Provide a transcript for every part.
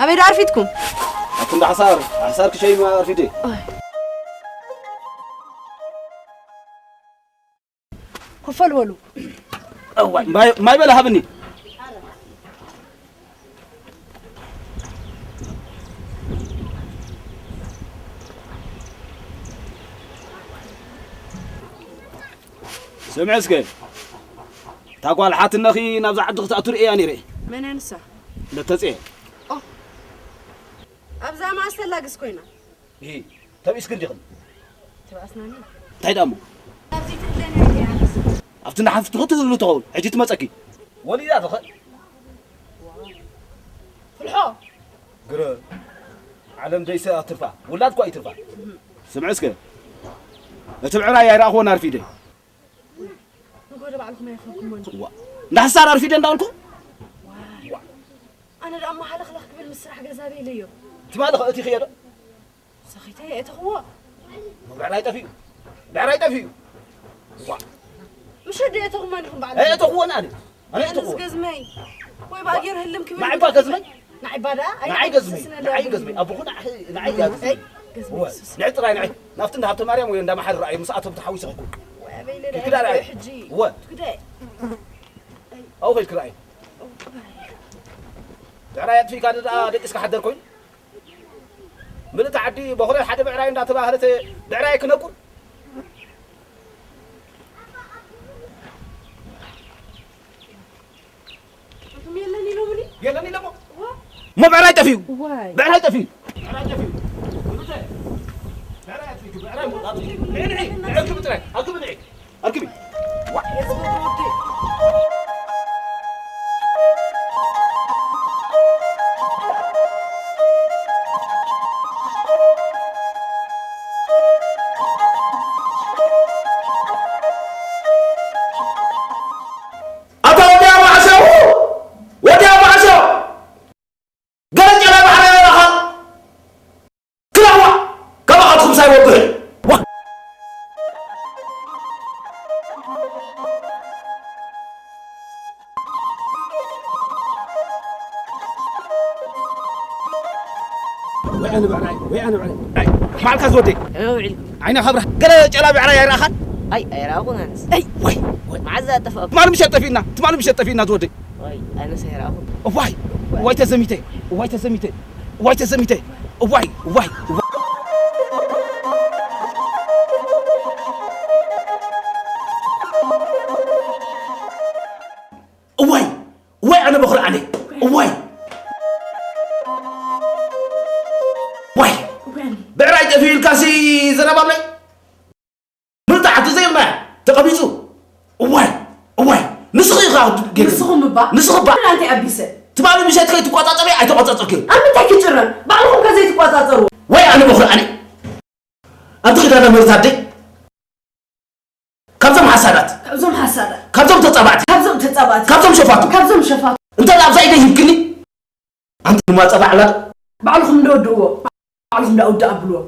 ኣበይ ደኣ ኣርፊድኩም? ኣብቲ እንዳ ሓሳር፣ ሓሳር ክሸይም ኣርፊደ። ኮፈል በሉ። እዋይ፣ ማይ፣ ማይ በለ ሃብኒ። ስምዒ እስከ፣ እታ ጓል ሓትነኺ ናብዛ ዓዲ ክትኣቱ ርእያ ነይረ። መን እያ ንሳ? ለተጽየ። ኦ፣ ኣብዛ መኣስ ተላግስ ኮይና? ይሄ፣ ተቢስክን ዲኽን? ተባእስናኒ። እንታይ ደኣ እሞ? ኣብዚ ትህለኒ እያ። ኣብቲ እንዳ ሓፍትኹ ትህሉ ትኸውን፣ ሕጂ ትመጸኪ። ወሊዳ ትኽእል። ፍልሖ። ግረ። ዓለም ደይሰ ኣትርፋ፣ ውላድ እኳ ይትርፋ። ስምዒ እስከ፣ እቲ ብዕራይ ኣይረኣኽዎን ኣርፊደ። ንጎደ ባዕልኹም ኣይረኸብኩሞን። ዋ፣ እንዳ ሓሳር ኣርፊደ እንዳበልኩ? ዋ። ኣነ ደኣ ማሃለኽለኽ ክብል ምስ ስራሕ ገዛ በይለዮ። ትማሊ ኸእቲ ኽየዶ? ሰኺተ የእተኽዎ። ብዕራይ ጠፊኡ። ብዕራይ ጠፊኡ። ዋ። ምሸት ዶ የእተኹሞን ኢኹም ባዕልኹም? ኣየእተኽዎን ኣነ። ኣነ ኣነስ የእተኽዎ። ገዝመይ። ወይ ብኣየር ህልም ክብል ንዓይ እባ ገዝመይ? ንዓይ እባ ደኣ? ንዓይ ገዝመይ። ኣይተስስነ ንዓይ ኣለኒ። ገዝመይ። ኣቦኹ ንዓይ፣ ንዓይ እዋ። ገዝመይ። ኣይ፣ ገዝመይ እወ። ሱስ። ንዒ ጥራይ ንዒ። ናብቲ እንዳ ሃብተ ማርያም ወይ እንዳ መሓሪ ረኣዩ፣ ምስኣቶም ተሓዊሰ ክኩን። ወይ ኣበይ ለለ ክዳ ረኣዩ። ሕጂ። እወ። ትጉዳይ። ኣብኡ ኸይድኪ ረኣዩ። ብዕራይ ኣጥፊእካ ደኣ ደቂስካ ሓደር ኮይኑ። ምልእቲ ዓዲ በኹረ ሓደ ብዕራይ እንዳተባህለት ብዕራይ ክነቁር። ኣቱም የለን ኢሎምኒ? የለን ኢሎሞ? ዋ። እሞ ብዕራይ ጠፊኡ። ዋይ። ብዕራይ ጠፊኡ። ብዕራይ ጠፊኡ። ምልእቲ። ብዕራይ ኣጥፊእኪ፣ ብዕራይ ሞ-፣ ኣጥፊእኪ። ንዒ፣ ንዒ፣ ንዒ፣ ኣክቢ ጥራይ፣ ኣክቢ ንዒ። ኣርክቢ። ኣታ ወዲ ኣባዕሰው! ወዲ ኣባዕሰው! ገለ ጨላ ባሕሪ ኣለኻ? ክላዋ! ካባኻትኩም ሳይወግሕ! ዋ! ወይ ኣነ ብዕራይ፣ ወይ ኣነ ብዕራይ። ኣይ፣ ማዕልካ ዝወደይ። ከመይ ውዒልኩም? ዓይና ካብራ። ገለ ጨላ ብዕራይ ኣይረኣኻን? ኣይ፣ ኣይረኣኹን ኣነስ። ኣይ፣ ወይ፣ ወይ። መዓዝ ኣጠፍኣኩም? ትማሊ ምሸት ጠፊእና፣ ትማሊ ምሸት ጠፊእና ዝወደይ። ወይ፣ ኣነስ ኣይረኣኹን። እዋይ፣ እዋይ ተዘሚተ፣ እዋይ ተዘሚተ፣ እዋይ ተዘሚተ፣ እዋይ፣ እዋይ፣ እዋይ። እዋይ፣ እዋይ፣ ኣነ በኹሪ ኣነ፣ እዋይ። እዋይ፣ እዋይ። ብዕራይ ጠፊኡ ኢልካሲ ዘረባብለይ። ምልጣሕ ተዘይብና ተቐቢጹ። እዋይ፣ እዋይ፣ ንስኺ ኢኻ ጌጋ። ንስኹም እባ? ንስኺ እባ? ትናንት ኣቢሰ። ትማሊ ምሸት ከይትቆጻጸሪ ኣይተቆጻጸርክን። ኣብ ምንታይ ክጭረር? ባዕልኹም ከ ዘይትቆጻጸሩ? ወይ ኣነ በኹሪ ኣነ። ኣንቲ ኪዳነ ምሕረት ኣደይ፣ ካብዞም ሓሳዳት። ካብዞም ሓሳዳት። ካብዞም ተጻባእቲ። ካብዞም ተጻባእቲ። ካብዞም ሸፋቱ። ካብዞም ሸፋቱ። እንተ ኣብዛ ኢደይ ሂብክኒ፣ ኣንቲ ድማ ጸባዕ ኣላ ዶ? ባዕልኹም እንዶ ወድእዎ። ባዕልኹም እንዶ ኣውድእ ኣብልዎ።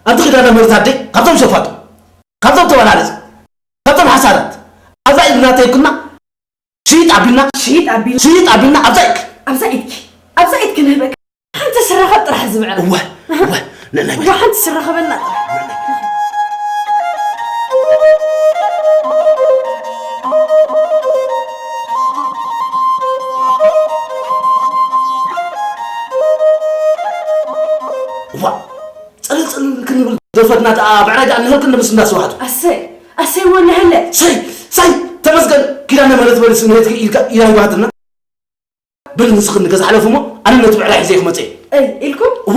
ኣንቲ ኪዳነ ምሕረት ኣደይ፣ ካብዞም ሸፋቱ፣ ካብዞም ተበላለጽ፣ ካብዞም ሓሳዳት፣ ኣብዛ ኢድና ተይብክና፣ ሽይጥ ኣቢልና፣ ሽይጥ ኣቢልና፣ ሽይጥ ኣቢልና፣ ኣብዛ ኢድኪ። ኣብዛ ኢድኪ፣ ኣብዛ ኢድኪ ንህበካ። ሓንቲ ስረኸብ ጥራሕ ዝብዕር። እወ፣ እወ፣ ነናይ እወ፣ ሓንቲ ስረኸበልና ጥራሕ። እዋ፣ ጽልል ጽልል ክንብል ደፈርና ደኣ፣ ብዕራይ ደኣ እንህልክን ንምስ እንዳስዋሕቱ። ኣሰይ፣ ኣሰይ ወኒ ህለ። ሰይ፣ ሰይ፣ ተመስገን ኪዳነ ምሕረት በሊ ስምዒትኪ ኢልካ ኢላ ይባህትና። በሊ ንስኺ ንገዛ ሓለፉ እሞ፣ ኣነ ነቲ ብዕራይ ሒዘ ክመጽእ እየ። እይ፣ ኢልኩም? እወ።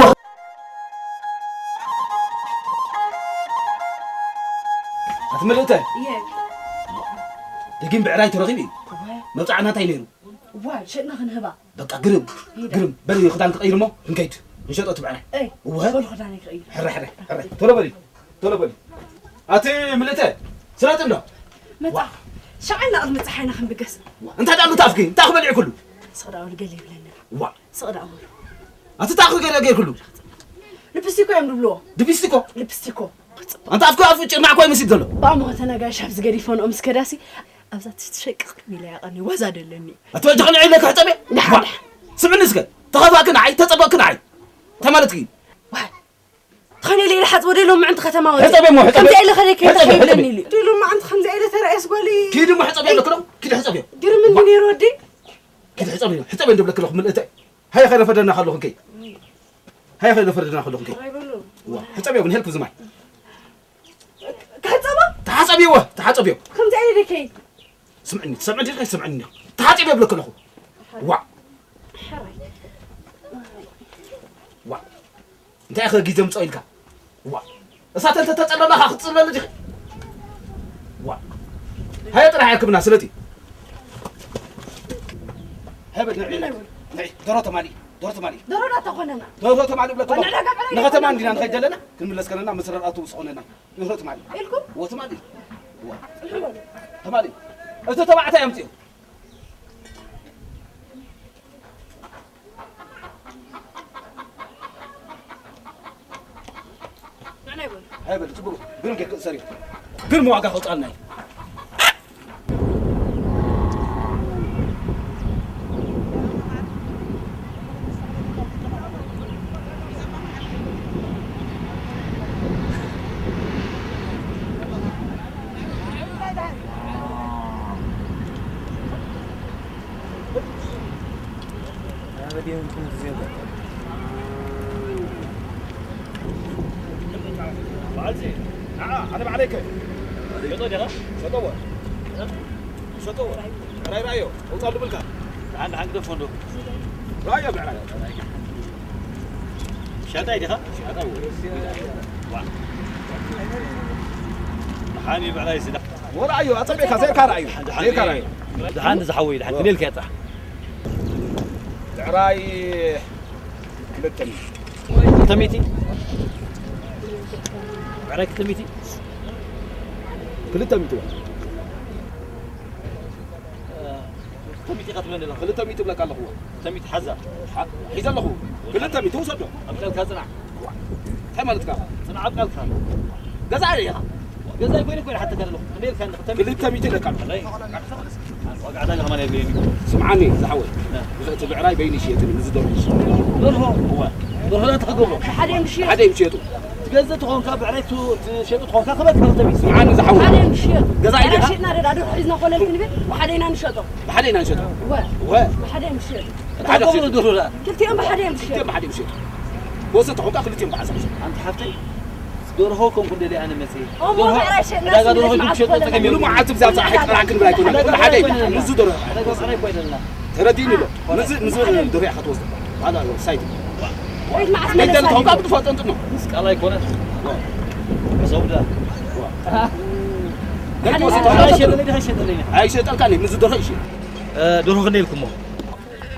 ኣቲ ምልእተ። እየ። ደጊም ብዕራይ ተረኺቡ እዩ። እወ። መብጽዓ ናታይ ነይሩ። እዋ፣ ሸጥና ክንህባ። በቃ ግርም፣ ሂዳ። ግርም። በሊ ክዳን ክቐይር እሞ ክንከይድ። ንሸጦ እቲ ብዕራይ። እይ፣ እወ። በሉ ክዳነይ ክቐይር። ሕረ፣ ሕረ፣ ሕረ። ቶሎ በሊ፣ ቶሎ በሊ። ኣቲ ምልእተ፣ ስረጥ እንዶ። መጣ። ዋ። ሸዓና ቅድሚ ፀሓይና ክንብገስ። ዋ፣ እንታይ ደኣ ምታፍኪ? እንታይ ክበልዕ ኩሉ? ስቕ ደኣ በሉ ገለ ይብለኒ። ዋ። ስቕ ደኣ በሉ። ኣቲ እንታይ ክገለ ገይርኩሉ? ልፕስቲኮ እዮም ዝብልዎ። ልፕስቲኮ? ልፕስቲኮ። ኣንታ ኣፍኮ ኣፍ ጭርናዕ ኮይ መሲት ዘሎ። ብኣሞ ከተነጋሽ ኣብዚ ገዲፎ ንኦም ስከዳሲ ኣብዛ ትሽቲ ሸቂ ቅርብ ኢለ ያቐኒ ዋዛ ደለኒ። ኣቲ ወዲ ኸነ ኢለ ክሕጸብ እየ? ደሓን፣ ዋ። ደሓን። ስምዕኒ እስከ፣ ተኸፋእክን ዓይ፣ ተጸበቕክን ዓይ። ተማለትኪ። ዋይ። ትኾነ ኢለ ኢለ ሓጽቦ ደሎ ምዕንቲ ከተማ ወደ። ሕጸብ እሞ፣ ሕጸብ። ከምዚ ኢለ ከደ ከይደ ሕጸብ፣ ከይብለኒ ሕጸብ። ኢሉ። ደሎ ምዕንቲ ከምዚ ኢለ ተረእየስ ጓሊ። ኪድ እሞ ሕጸብ የብለክሎ፣ ኪድ ሕጸብ እዮ። ግርም እንዲ ነይሩ ወዲ። ኪድ ሕጸብ እዮ፣ ሕጸብ እንዲ ብለክሎ፣ ምልእተ። ሃይ ኸይደ ፈደና ከለኹ እንከይ። ሃይ ኸይደ ፈደና ከለኹ እንከይ። ኣይበሉ። ዋ፣ ሕጸብ እዮ፣ ግን ሄልኩ ዝማይ። ክሕጸባ? ተሓጸብዮ፣ ተሓጸብዮ። ከምዚ ኢለ ደከይ። ስምዕኒ፣ ትሰምዕ ዲኻ? ይሰምዕኒ። ተሓጺበ ይብለኪ ኣለኹ። ዋእ። ሕራይ። ዋእ። እንታይ ኢኸ ግዜ ምጾ ኢልካ? ዋእ። እሳተ እንተ ተጸለላኻ ክትጽለሊ ዲኺ? ዋእ። ሃየ ጥራሕ ሕክምና ስለቲ። ሃየ በል ንዒ። ንዒ። ደሮ ተማሊ። ደሮ ተማሊ። ደሮ ዳታ ኾነና። ደሮ ተማሊ ብለኪ ኣለኹ። ንዕዳጋ ዕዳጋ ንኸተማ ኾነና። እንዲና ንኸይድ ዘለና፣ ክንምለስ ከለና መስረር ኣውቶቡስ ኾነና። ንብረት ማለት ኢልኩም? ወ ትማሊ። ዋ። ጽንሑ በሉ። ትማሊ። እቲ ተባዕታይ ኣምጽኡ። ንዕናይ በሉ። ሃይ በሉ፣ ጽቡቕ። ግርም ጌርክ ሰሪ። ግርም ዋጋ ከውጻልና እዩ። በዓልዚ፣ ንዓ፣ ኣነ ባዕለይ ከ። ሸጦ ዲኻ? ሸጦ ወ። ሸጦ ወ። ራይ ራዮ፣ ኣውጻሉ ብልካ። ደሓን፣ ደሓን ግደፎ እንዶ። ራዮ ብዕራይ። ሸጣይ ዲኻ? ሸጣይ ወ። ዋ። ደሓን እዩ ብዕራይ ስዳ። ወላ ኣዮ፣ ኣጸቢዕካ ዘይካ ራእዩ። ደሓን ዘይካ እዩ። ራእዩ። ደሓን ዝሓወይ፣ ደሓን ዋ። ክንልካ እየ ጥራሕ። ብዕራይ ክልተ ሚእቲ። ክልተ ሚእቲ? ብዕራይ ክልተ ሚእቲ? ክልተ ሚእቲ። ክልተ ሚእቲ ኢኻ ትብለኒ ዘለኻ? ክልተ ሚእቲ እብለካ ኣለኹ። ክልተ ሚእቲ ሓዛ። ሓ-፣ ሒዘ ኣለኹ። ክልተ ሚእቲ ውሰዶ። ኣብ ቀልካ ጽናዕ። ዋ፣ እንታይ ማለትካ? ጽናዕ ኣብ ቀልካ። ገዛኢ ኢኻ። ገዛኢ ኮይነ ኮይነ ሓተካ ዘለኹ። ክንደይ ኢልካ እንደ ክልተ ሚእቲ? ክልተ ሚእቲ ኢለካ ኣለኹ። ኣይ። ዋጋ ዕዳጋ ከማን የብለይን እዩ። ስምዓኒ ዝሓወይ፣ እ። እቲ ብዕራይ በይኑ ይሽየጥኒ፣ ምስዚ ደርሆ ይሽየጥ። ደርሆ? እወ። ደርሆ ዳ ትኸገብሮ? ብሓደ እዮም ዝሽየጡ። ብሓደ እዮም ዝሽየጡ። ትገዝእ ትኾንካ፣ ብዕራይ ቱ-፣ ትሸጡ ትኾንካ፣ ክበልካ ክልተ ሚእቲ። ስምዓኒ ዝሓወይ። ብሓደ እዮም ዝሽየጡ። ገዛኢ ብዕራይ ዲኻ? ሽጥና ደ፣ ዳ ደርሆ ሒዝና ኮነ ልክንብል፣ ብሓደ ኢና ንሸጦ። ብሓደ ኢና ንሸጦ። እወ። እወ። ብሓደ እዮም ዝሽየጡ። ሓደ ክገብሩ ሽጡ። ደርሆ ዳ? ክልቲኦም ብሓደ እዮም ዝሸጡ። ክልቲኦም ብሓደ እዮም ዝሸጡ። ወሰድ ተኾንካ ክልቲኦም ብሓሳብ ዝሸጡ። ኣንቲ ሓፍተይ፣ ደርሆ ኮንኩ እንደልየ ኣነ መፅየ። እሞ ደርሆ፣ ብዕራይ ሸጥና ዕዳጋ ስንት ደርሆ መዓልቲ ክሸጡ ኾነና? ጠቀም ሙሉ የብሉን። መዓልቲ ብዛት ፀሓይ ዕዳጋ ጥራዕክን ብላይ ኮነ። ዕዳጋ ብሓደ ብዕራይ እዩ። ኮይነና። ንዙ ደርሆ። ተረዲእኒ ኣሎ። ንዚ፣ ንዚ ደርሆ ኢኻ ትወስዶ። ባላ ሳይት። ወይት መዓስ መለሳ? ተኾንካ ብትፋ ጠንጥኖ። ምስ ቃል ኣይኮነን። ሰውዳ። ገለ ትወስድ ሓደ ተኾንካ ሸጠለይ፣ ሸጠለይ። ኣይሸጠልካን እዩ። ንዚ ደርሆ ይሸጥ። እ፣ ደርሆ ክንደይ ኢልኩሞ?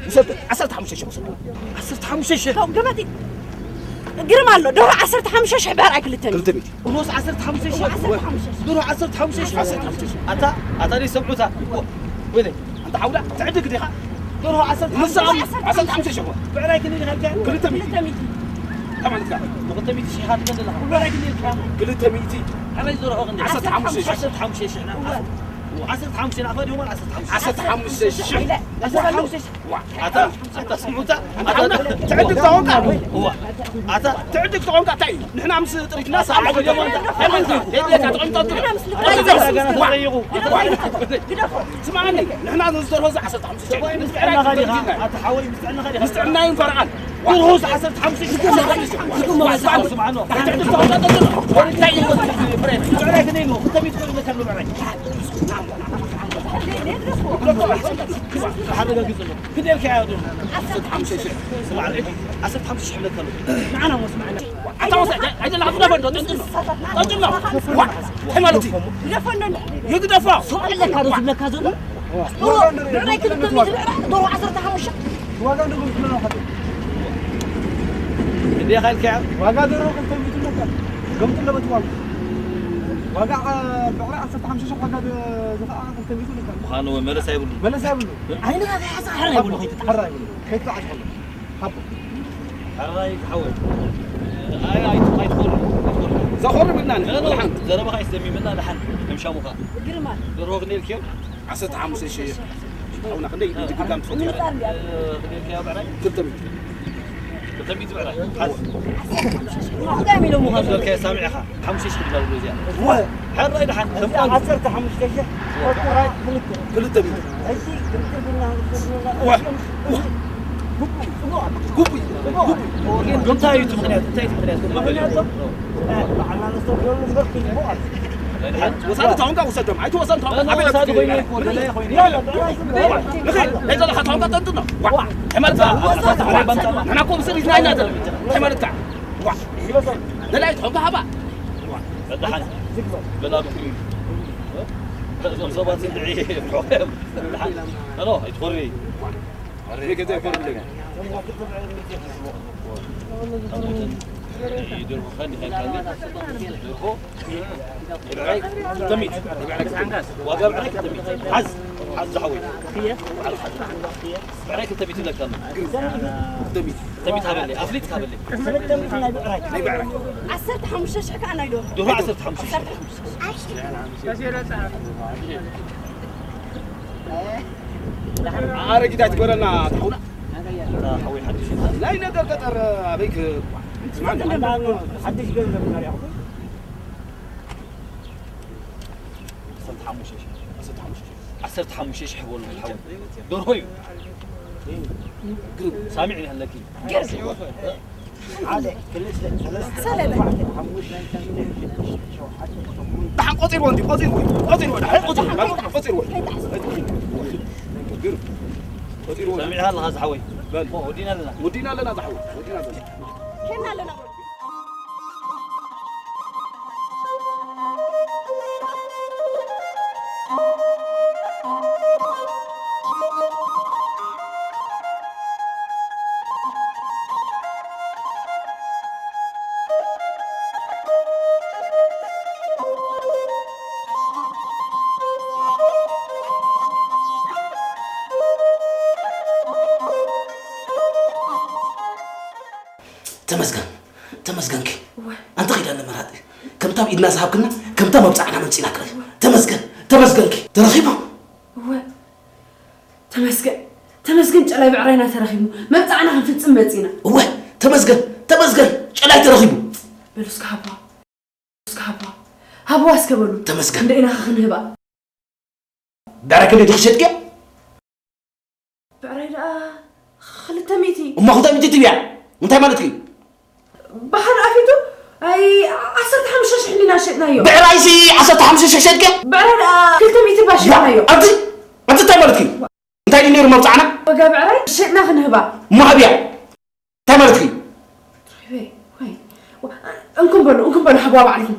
ውሰድ፣ ዓሰርተ ሓሙሽተ ሽሕ ውሰድ። ዓሰርተ ሓሙሽተ ሽሕ? ተው፣ ገመት እዩ። ግርም ኣሎ። ደርሆ ዓሰርተ ሓሙሽተ ሽሕ ብዕራይ ክልተ ሚእቲ። ክልተ ሚእቲ። ደርሆስ ዓሰርተ ሓሙሽተ ሽሕ? ዓሰርተ ሓሙሽተ ሽሕ። ደርሆ ዓሰርተ ሓሙሽተ ሽሕ? ዓሰርተ ሓሙሽተ ሽሕ። ኣታ፣ ኣታ ደይ ሰብዑታ። ወይለ፣ ኣንታ ሓውላ፣ ትዕድግ ዲኻ? ደርሆ ዓሰርተ ሓሙሽተ ሽሕ። ንሳ ዓሰርተ ሓሙሽተ ሽሕ። ብዕራይ ክንደይ ኢኻ ኢልካዮ? ክልተ ሚእቲ። ክልተ ሚእቲ። እንታይ ማለትካ? ብክልተ ሚእቲ ሽሕ ኢኻ ትገዝእ ዘለኻ። ብዕራይ ክንደይ ኢልካዮ? ክልተ ሚእቲ። ኣበይ ደርሆ ክንደይ? ዓሰርተ ሓሙሽተ ሽሕ። ዓሰርተ ሓሙሽተ ሽሕ። እዋ። ዓሰርተ ሓሙሽተ ናቕፋ ድዮም ዓሰርተ ሓሙሽተ? ዓሰርተ ሓሙሽተ ሽሕ። ዓሰርተ ሓሙሽተ ሽሕ። ዋ። ኣታ፣ ኣታ ስምዑታ፣ ኣታ ኣታ ትዕድግ ተኾንካ። እዋ። ኣታ ትዕድግ ተኾንካ እንታይ እዩ? ንሕና ምስ ጥሪትና ሰዓት ዓቢ ደሞ እንታይ ማለት እዩ? ደድለካ ተቐምጦ ኣትሎ። ንሕና ምስ ጥሪትና ዋ። ግደፎ። ስማዕኒ፣ ንሕና ንዝደርሆ እዚ ዓሰርተ ሓሙሽተ ሽሕ። ሰብኣይ ምስ ጥዕናኻ ዲኻ? ኣታ ሓወይ ምስ ጥዕናኻ ዲኻ? ምስ ጥዕናይ እምበርኣን። ደርሆ እዚ ዓሰርተ ሓሙሽተ ሽሕ። ስምዓኖ። እንታይ እዩ? ብዕራይ ክንደይ ነው? ክልተ ሚእቲ ኮይኑ መካን ብዕራይ። ኣረጋግጽ ኣሎ። ክንደይ ኢልካ እያ ደርሆ? ዓሰርተ ሓሙሽተ ሽሕ። ስማዕ፣ ዓሰርተ ሓሙሽተ ሽሕ ብለካ ኣሎ። ንዓና እሞ ስማዕና። ኣታ ወሰድ፣ ኣይደለኻ ግደፈ እንዶ፣ ጠንጥኖ። ጠንጥኖ። ዋ፣ እንታይ ማለት እዩ? ግደፈ እንዶ። ይግደፎ። ሰው ኣለካ ዶ ዝብለካ ዘሎ? ብዕራይ ክልተ ሚእቲ ብዕራይ፣ ደርሆ ዓሰርተ ሓሙሽተ። ዋጋ እንዶ ገምቱ ኣለና። እንዴ፣ ኻልካ? ዋጋ ደርሆ ክልተ ሚእቲ ብለካ። ገምቱ ኣለበት ዋጋ። ዋጋ፣ አ፣ ብዕራይ ዓሰርተ ሓሙሽተ ሽሕ ዋጋ ደ-፣ ዝኸዓ ክልተ ሚእቲ ብለካ። ምዃኑ መለሳ የብሉን። መለሳ የብሉን። ዓይንኻ ከይሓዝኻ ሓራ የብሉን። ሓራ የብሉን። ከይትዓሽ ከሎ። ሃቦ። ሓራይ ክሓወል። ኣይ፣ ኣይ፣ ኣይትኾኑ፣ ኣይትኾኑ። ዘኾርመና ንሕና ኖ፣ ኖ፣ ሓንቲ። ዘረባኻ ይስደሚመና ደሓን፣ ከም ሻሙኻ። ግርማ። ደርሆ ክንደይ ኢልክዮ? ዓሰርተ ሓሙሽተ ሽሕ። ሓውና ክንደይ እዩ ድግጋም ትፈትዮ? ምንጻር እንዲያ ክልተ ሚእቲ። ክልተ ሚእቲ ብዕራይ። እንታይ ኢሎም ምዃኑ ከ ሳሚዕኻ ሓሙሽተ ሽሕ ዲላር እዚኣ። ወ- ሓራይ ደሓን ከም ዓሰርተ ሓሙሽተ ሽሕ ቁርቁራት ክልተ ክልተ ሚእቲ። እዚ ክልተ ቢልና ወ- ጉቡ እዩ፣ ጉቡ እዩ። ግን እንታይ እዩ እቲ ምኽንያት? እንታይ እዩ እቲ ምኽንያት? ምኽንያቱ ባዕልና ንሰደሉ እምበር ክልቦ ወሳዲ ታውን ጋር ውሰዶም። ኣይትወሰን ታውን ጋር ወሳዲ ኮይነ እኮ ገለ ኮይነ ለይዘለኻ ታውን ጋር ጠንጥኖ። ሕመልካ ንሕና እኮ ምስል ይዝናይና ዘለና። ሕመልካ ለላይ ታውን ጋር ሃባ በዳሓን በላ ብክሪ እዞም ሰባት እንድዒ ኖ ኣይትኾሪ ገዛ ይኮርለኝ ደርሆ ብዕራይ ክልተ ሚእቲ። ዋጋ ብዕራይ ክልተ ሚእቲ። ሓዝ፣ ሓዝ ዝሓወይ። ብዕራይ ክልተ ሚእቲ ይብለካ ኣሎ። ክልተ ሚእቲ ሃበለይ፣ ኣፍሊጥካ ሃበለይ። ክልተ ሚእቲ ናይ ብዕራይ ናይ ብዕራይ ዓሰርተ ሓሙሽተ ሽሕ ከዓ ናይ ደርሆ ደርሆ ዓሰርተ ሓሙሽተ ሽሕ። ኣረጊት ኣይትበለና ሓውና። ሓወይ ሓድሽ ናይ ነገር ገጠር ኣበይ ክ- ስማዕኒ። ሓድሽ ገንዘብ እናሪኣኹ ዓሰርተ ሓሙሽተ ሽሕ። ዓሰርተ ሓሙሽተ ሽሕ በሉ ሓወይ። ደርሆ እዩ። ሳሚዕ ኣለኪ። ሓደ ክልተ ሰለስተ ሰለለ ኣርባዕተ ሓሙሽተ ሽዱሽተ ሸውዓተ ሸሞንተ ደሓን ቆፂርዎ እንዲ ቆፂርዎ ቆፂርዎ ደሓን ቆፂርዎ ቆፂርዎ ቆፂርዎ ሰሚዕካ ኣለኻ ዝሓወይ። በል፣ ወዲና ኣለና። ወዲና ኣለና ዝሓወይ፣ ወዲና ኣለና። ኬና ኣለና በሉ። ተመስገን ተመስገንኪ። ኣንቲ ኺዳነ መራጢ፣ ከምታ ኣብ ኢድና ዝሃብክና፣ ከምታ መብጻዕና መምጺእናክን። ተመስገን ተመስገንኪ። ተረኺቡ። እወ ተመስገን ተመስገን፣ ጨላይ ብዕራይና ተረኺቡ፣ መብጻዕና ክንፍጽም መጺና። እወ ተመስገን ተመስገን፣ ጨላይ ተረኺቡ። በሉ እስከ ሃብዋ፣ እስከ ሃብዋ፣ ሃብዋ እስከ በሉ። ተመስገን። እንደ ኢና ክንህባ። ብዕራይ ክንደይ ዲኺ ሸጥክያ? ብዕራይ ደኣ ክልተ ሚእቲ። እሞ ክልተ ሚእቲ ትብያ እንታይ ማለት እዩ? ብሓደ ኣፊቱ ኣይ ዓሰርተ ሓሙሽተ ሽሕ ዲና ሸጥናዮ። ብዕራይሲ ዓሰርተ ሓሙሽተ ሽሕ ሸጥክያ? ብዕራይ ደኣ ክልተ ሚእቲ እባ ሸጥናዮ። ኣንቲ ኣንቲ እንታይ ማለት እዩ? እንታይ ድዩ ነይሩ መብጻዕና? ዋጋ ብዕራይ ሸጥና ክንህባ። እሞ ሃብያ እንታይ ማለት እዩ? ወይ ወይ እንኩም በሉ እንኩም በሉ ሃብዋ ባዕልኩም።